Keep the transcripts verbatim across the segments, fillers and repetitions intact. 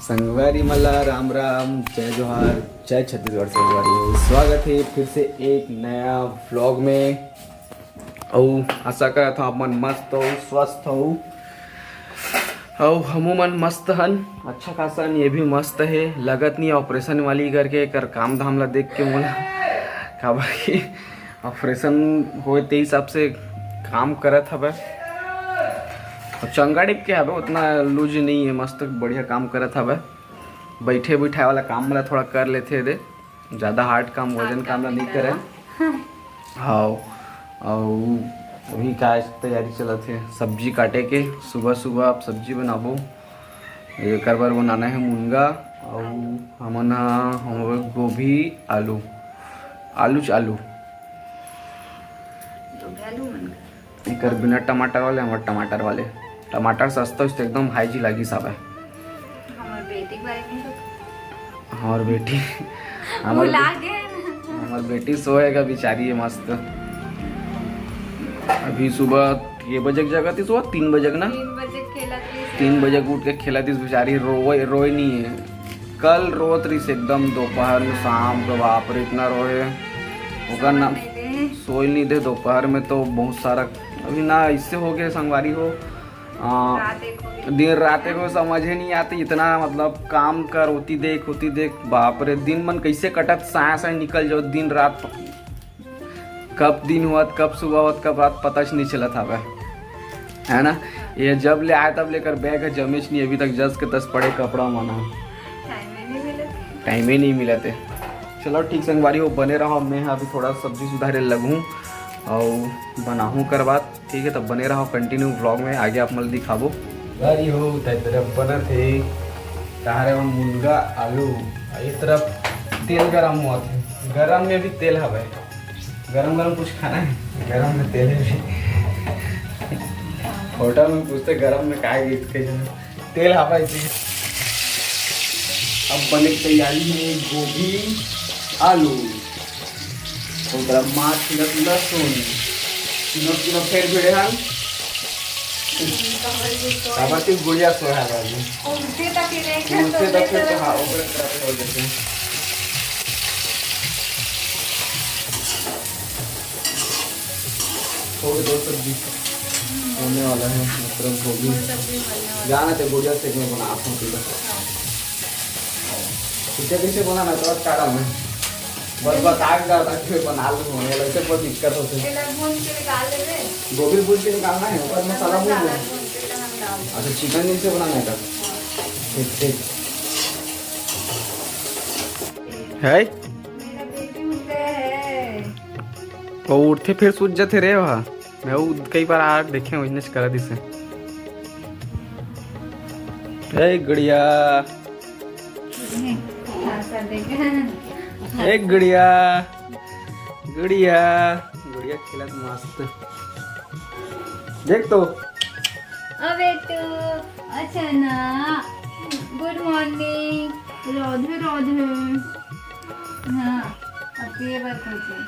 संगवारी मन ला राम राम, जय जोहार, जय छत्तीसगढ़। संगवारी हो, स्वागत हे फिर से एक नया vlog में। अउ आशा करत हव आप मन मस्त हो, स्वस्थ हो। अउ हमू मन मस्त हन, अच्छा खासा हन, ये भी मस्त हे। लगत नहीं operation वाली करके एकर काम धाम ला देख के मोला, काबर कि operation होए ते हिसाब से काम करत हवय। अउ चंगा टिप के हवय, उतना लूज नहीं है, मस्त बढ़िया काम करत हवय। बैठे बैठाए वाला काम ला थोड़ा कर लेथे दे, ज़्यादा hard काम, वजन काम ला नहीं करे। हाँ, अउ अभी का तैयारी चलत हे, सब्जी काटे के। सुबह सुबह आप सब्जी बनाबो, एकर बर बनाना है मुनगा, अउ हमन ह, हम गोभी, आलू, आलू च आलू। एकर बिना टमाटर वाले, हमर टमाटर वाले। टमाटर सस्ता होइस त एकदम भाई जी लागिस हवय। हमर बेटी के बारे में तो हमर बेटी, हमर भुला बे-, गे ना। हमर बेटी सोएगा बिचारी, ये मस्त। अभी सुबह के बजे के जगह थी, सुबह तीन बजे के ना? तीन बजे खेला थी। तीन बजे के उठ के खेला थी बिचारी, रोए, रोए नहीं है। कल रोत रहिस एकदम दोपहर में, शाम के, बाप रे, इतना रोए। ओकर ना सोए नहीं दे दोपहर में तो बहुत सारा। अभी ना इससे हो गया संगवारी हो, आ, रात एक हो गई। दिन रात एक हो, समझे नहीं आते, इतना मतलब काम कर, होती देख, होती देख, बाप रे, दिन मन कैसे कटत, साय साय निकल जाओ, दिन रात कब दिन होवत, कब सुबह होवत, कब रात, पता च नहीं चलत हवय, है ना? ये जब ले आए तब लेकर बैग है जमेच नहीं, अभी तक जस के तस पड़े कपड़ा मन ह। टाइम ही नहीं मिलत। टाइम ही नहीं मिलत हे। चलो ठीक संगवारी हो, बने रहो, मैं ह अभी थोड़ा सब्जी सुधारे लगहूँ अउ बनाहूँ कर बात, ठीक है? तब बने रहो continue vlog में, आगे आप मन ल दिखाबो। संगवारी हो, त तरफ बनत हे, ताहरे में मुनगा आलू, अउ ये तरफ तेल गरम होवत हे, गरम में भी तेल हवय। गरम गरम कुछ खाना है, गरम में तेल है भी। होटल में पूछते गरम में काय गिफ्ट के जन तेल हवा इसे। अब बने के तैयारी है गोभी, आलू, ओकरा मार छिड़क लहसुन, तीनों तीनों फेर भिड़े हन। काबर कि गुड़िया सोया है बाबू। उठे तक ही नहीं उठे तक फिर तो हाँ, ओकरे तरफ हो जैसे। हो गए दो सब्जी होने वाला है, मतलब गोभी। दो सब्जी बनने वाला जाना तो गुड़िया से मैं बना सकती हूँ। हाँ। इसे कैसे बनाना तो अच्छा रहा मैं। बस बता के जाता कि मैं बना लूँ, मैं वैसे बहुत दिक्कत होती है। तेला भून के निकाल लेबे। गोभी भून के निकालना है, ऊपर मसाला भून मसाला लेना। भून के तहन डाल दे। अच्छा, चिकन जैसे बनाना है का? हाँ। ठीक, ठीक। है? मेरा बेटी उठे है। वो उठते फिर सूत जाते रे वहाँ। मैं वो कई बार आ देखे हूँ, इन्हें करा दिसे। ए गुड़िया। हाँ, सर देखे। ए गुड़िया। गुड़िया। गुड़िया खेलत मस्त। देख तो। ओ बेटू, अच्छा ना। Good morning। राधे राधे। हाँ, अब ये बात होती है।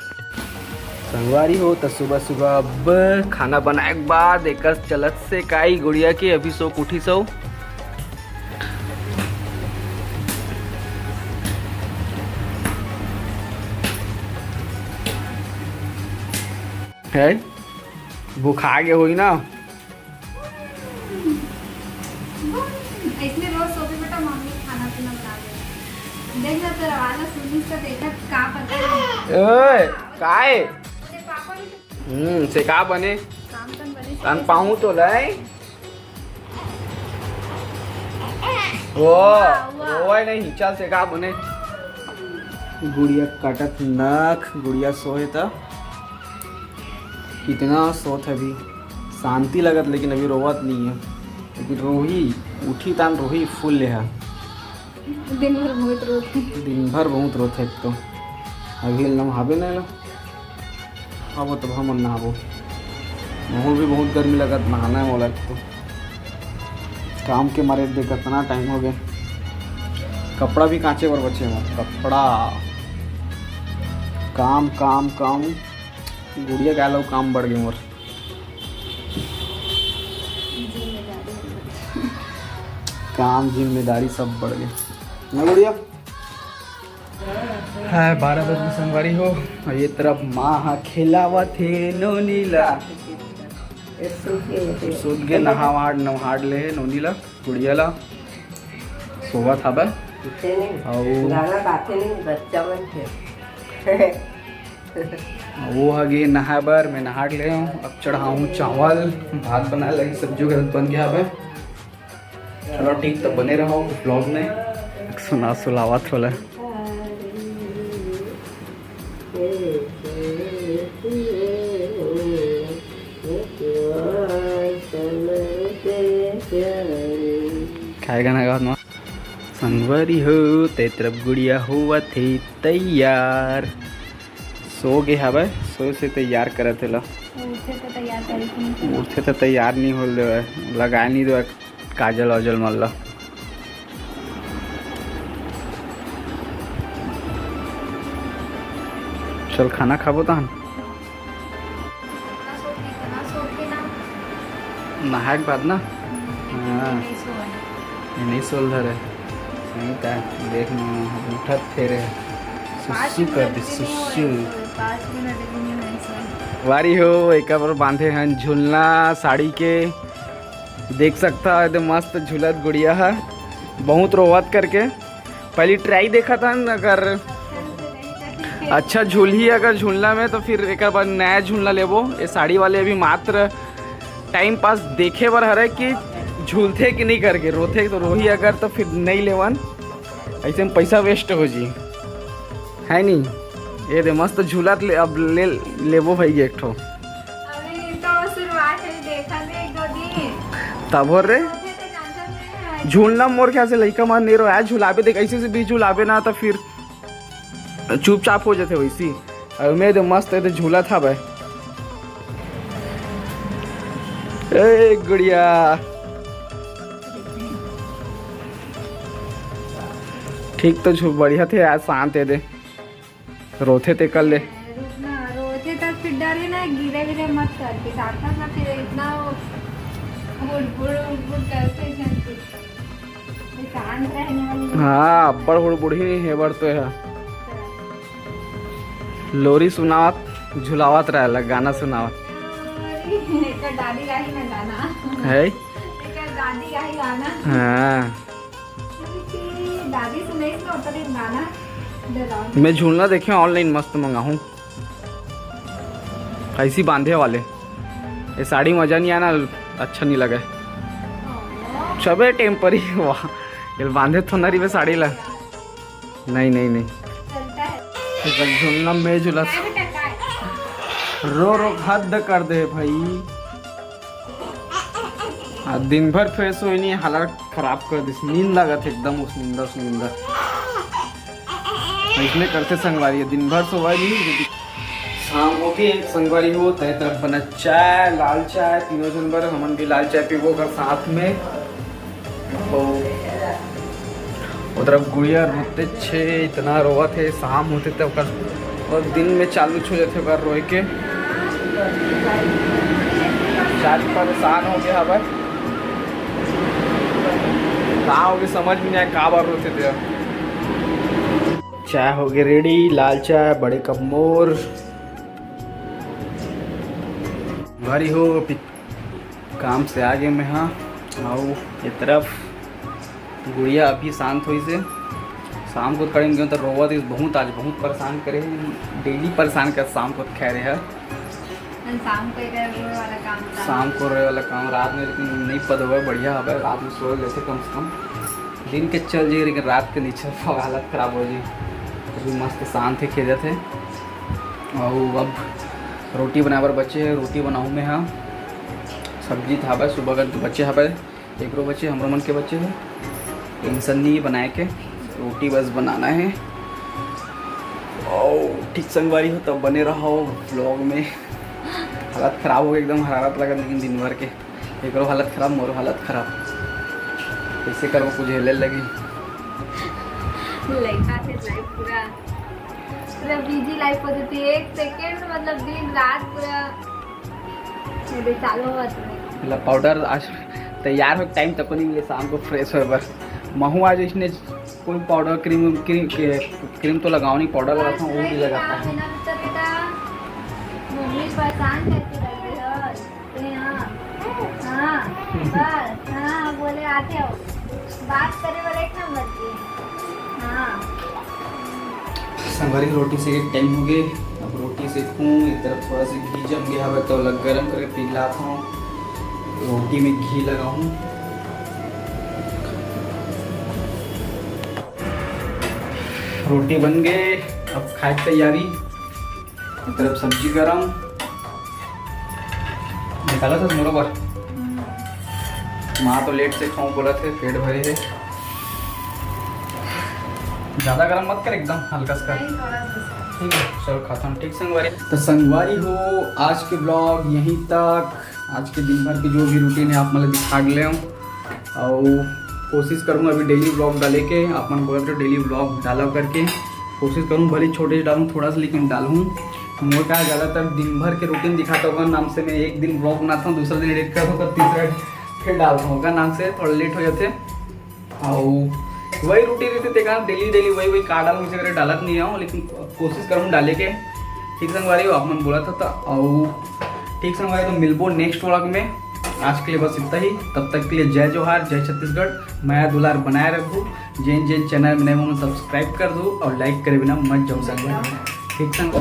संगवारी हो, त सुबह सुबह अब खाना बनाए के बाद एकर चलत से काई गुड़िया के अभी सो के उठी सो। है? भुखा गे होई ना? इसने रोज सोबे बेटा, मम्मी खाना पीना बना दे। देख ना, तेरा वाला सुनील से देखा, का पता है? ओए, काय? तेरे पापा भी हम्म, से का बने? काम तो बने। तन पाऊँ तो लाई। ओ, वाह, वाह। ओए नहीं, चल से का बने? गुड़िया कटत नख, गुड़िया सोए त कितना सोत है अभी, शांति लगत, लेकिन अभी रोवत नहीं है। लेकिन रोही, उठी तान रोही फुल ले है। दिन भर बहुत रोत है। दिन भर बहुत रोत है एक तो। अभी नहाबे नहीं लो। अब तो हम नहाबो। महू भी बहुत गर्मी लगत, नहाना है मोला एक तो। काम के मारे देख कितना टाइम हो गया। कपड़ा भी कांचे बर बचे हैं, कपड़ा। काम, काम, काम। गुड़िया के आलो काम बढ़ गए मोर। काम, जिम्मेदारी सब बढ़ गए ना गुड़िया। है बारह बजे संगवारी हो, और ये तरफ माँ हा खेलावत हे नोनी ला। सुत के नहा वहा नहाड़ ले हे नोनी ला, गुड़िया ला। सोवत हबे। अउ गाना गाथे नहीं, बच्चा मन थे। वो हगे नहाए बर, मैं नहाड़ ले हूँ। अब चढ़ाऊँ चावल, भात बनाए लगी, सब्जी वगैरह बन गया हबे। चलो ठीक, तो बने रहो vlog में। सुना सुलावत होला। खाए गाना गावत ना। संगवारी हो, ते तरफ गुड़िया होवत हे तैयार। सो गे हवय, सो से तैयार करत हे ला। उठे तो तैयार करे कि नहीं? उठे तो तैयार नहीं होल देवय, लगाए नहीं देवय काजल वाजल मन ला। चल खाना खाबो तहन। नहाए के बाद ना? हाँ। ये नहीं सोल धरे। सही था, देख न, उठत फेरे। सुसु कर दे, सुसु। वारी हो, एक बार बांधे हैं झुलना साड़ी के। देख सकता है, एकदम मस्त झूलत गुड़िया है, बहुत रोवत करके। पहली try देखा था न, अगर अच्छा झूलही अगर झूलना में, तो फिर एक बार नया झूलना लेबो। ये साड़ी वाले अभी मात्र time pass देखे बर हरे कि झूलथे कि नहीं करके, रोथे तो रोही अगर, तो फिर नहीं लेवन, ऐसे में पैसा waste हो जी, है नहीं? ये दे मस्त झूलत ले, अब ले लेबो भाई एक ठो। अभी तो शुरुआत है, देखा दे एक दो दिन। तब हो रे। मुझे तो जानता नहीं है। झूलना मोर ख्याल से लइका मन नहीं रो, आज झुलाबे दे, कैसे से भी झुलाबे ना तो फिर चुपचाप हो जाते वैसी। और मैं तो मस्त है तो झूला था भाई। ए गुड़िया। ठीक तो झू-, बढ़िया थे आज, शांत है दे। रोथे ते कर ले। रुक ना, रोथे तक फिर डरे ना, गिरे विरे मत करके, साथ साथ ना फिर इतना वो हुड़बुड़ हुड़बुड़ करके जन कुछ। शांत रहने वाली। हाँ, अब्बड़ हुड़बुड़ही नहीं है, बड़ तो है। लोरी सुनावत, झुलावत रहेला, गाना सुनावत। एकर दादी गाही ना गाना। है? एकर दादी गाही गाना। हाँ। दादी सुनाइस ना, ओकर एक गाना दे दो। मैं झूलना देखे online मस्त मंगाहूँ। ऐसी बांधे वाले। ये साड़ी मजा नहीं आना, अच्छा नहीं लगे। सबे temporary वाह। ये बांधे तो ना रही साड़ी ला। नहीं, नहीं, नहीं। चलता है। तो झुलना में झुलत। काय बेटा, काय? रो रो हद कर दे भाई। आ दिन भर fresh होई नहीं, हालत खराब कर दिस। नींद लागत एकदम उस नींदा, उस नींदा। इसने करते संगवारी, दिन भर सोवा नहीं। शाम हो गई, संगवारी हो, तय तरफ बना चाय, लाल चाय, तीनों जन बर, हमन भी लाल चाय पीबो कर साथ में। तो उधर अब गुड़िया रोते छे, इतना रोवत है, शाम होते तब ओकर, और दिन में चालू हो जाते ओकर रोए के। शायद परेशान हो गया हवय, का हो गया समझ में नहीं आया, का बार रोते थे। चाय हो गया ready, लाल चाय, बड़े कप मोर। भारी हो पि-, काम से आ गए मैं, हाँ। आओ ये तरफ गुड़िया अभी शांत होइस हे। शाम को कड़े में गए तो रोवत हे बहुत, आज बहुत परेशान करे, daily परेशान कर शाम को खैर है। शाम को एक रोए वाला काम था। शाम को रोए वाला काम, रात में लेकिन नहीं पद होवे, बढ़िया हवे, रात में सो लेते कम से कम। दिन के चल जाए लेकिन रात के नहीं चल पावे, हालत खराब हो जाए। अभी मस्त शांत है, खेलत है। और अब रोटी बनाए बर बचे है, रोटी बनाऊँ मैं, हाँ। सब्जी था बस सुबह का बचे हवे, एकरो बचे, हमरो मन के बचे है। Tension नहीं है बनाए के, रोटी बस बनाना है। और ठीक संगवारी हो तब बने रहो vlog में। हालत खराब हो गई एकदम, हरारत लगा लेकिन दिन भर के, एकरो हालत खराब, मोरो हालत खराब। कैसे करबो, कुछ हेले लगी। लड़का थे life पूरा, पूरा busy life हो जाती है, एक second मतलब दिन रात पूरा। ये देख, चालू हुआ तुम्हें। मतलब पाउडर आज तैयार हो टाइम तक नहीं मिले शाम को फ्रेश होए बर। महू आज इसने कोई पाउडर क्रीम क्रीम क्रीम तो लगाओ नहीं, पाउडर लगाता हूँ, वो भी लगाता हूँ। मम्मी परेशान करके रख दे हो। हाँ, हाँ, बस, हाँ, बोले आते हो। बात करे वाले एक नंबर की। हाँ। संगवारी, रोटी सेके टाइम हो गए। अब रोटी सेकूँ, एक तरफ थोड़ा सा घी जम गया हवे तो अलग गरम करके पिघलात हूँ। रोटी में घी लगाऊँ। रोटी बन गए, अब खाए के तैयारी। एक तरफ सब्जी गरम निकाला था मोरो बर। माँ तो लेट से खाऊँ बोला थे, पेट भरे है। ज्यादा गरम मत कर, एकदम हल्का सा कर। ठीक है, चलो खाता हूँ। ठीक संगवारी, तो संगवारी हो, आज के ब्लॉग यहीं तक। आज के दिन भर की जो भी रूटीन है आप मतलब दिखा ले हूँ, और कोशिश करूँगा अभी डेली ब्लॉग डाले के। आप मन बोलत रहे डेली ब्लॉग डाला करके, कोशिश करूँ भले छोटे से डालूँ थोड़ा सा, लेकिन डालूँ। मोर का ज़्यादातर दिन भर के रूटीन दिखाता होगा नाम से, मैं एक दिन ब्लॉग बनाता हूँ, दूसरा दिन एडिट करता हूँ, तीसरा फिर डालता हूँ, का नाम से थोड़ा लेट हो जाते। और वही रूटीन रहते देखा डेली डेली वही वही का डालूँ, इसे करे डालत नहीं आऊँ, लेकिन कोशिश करूँ डाले के। ठीक संगवारी हो, आप मन बोला था, था और ठीक संगवारी, तो मिलबो नेक्स्ट व्लॉग में। आज के लिए बस इतना ही, तब तक के लिए जय जोहार, जय छत्तीसगढ़, मया दुलार बनाए रखू। जेन जेन चैनल में नए हो सब्सक्राइब कर दो और लाइक करे बिना मत जाओ संगवारी। ठीक संग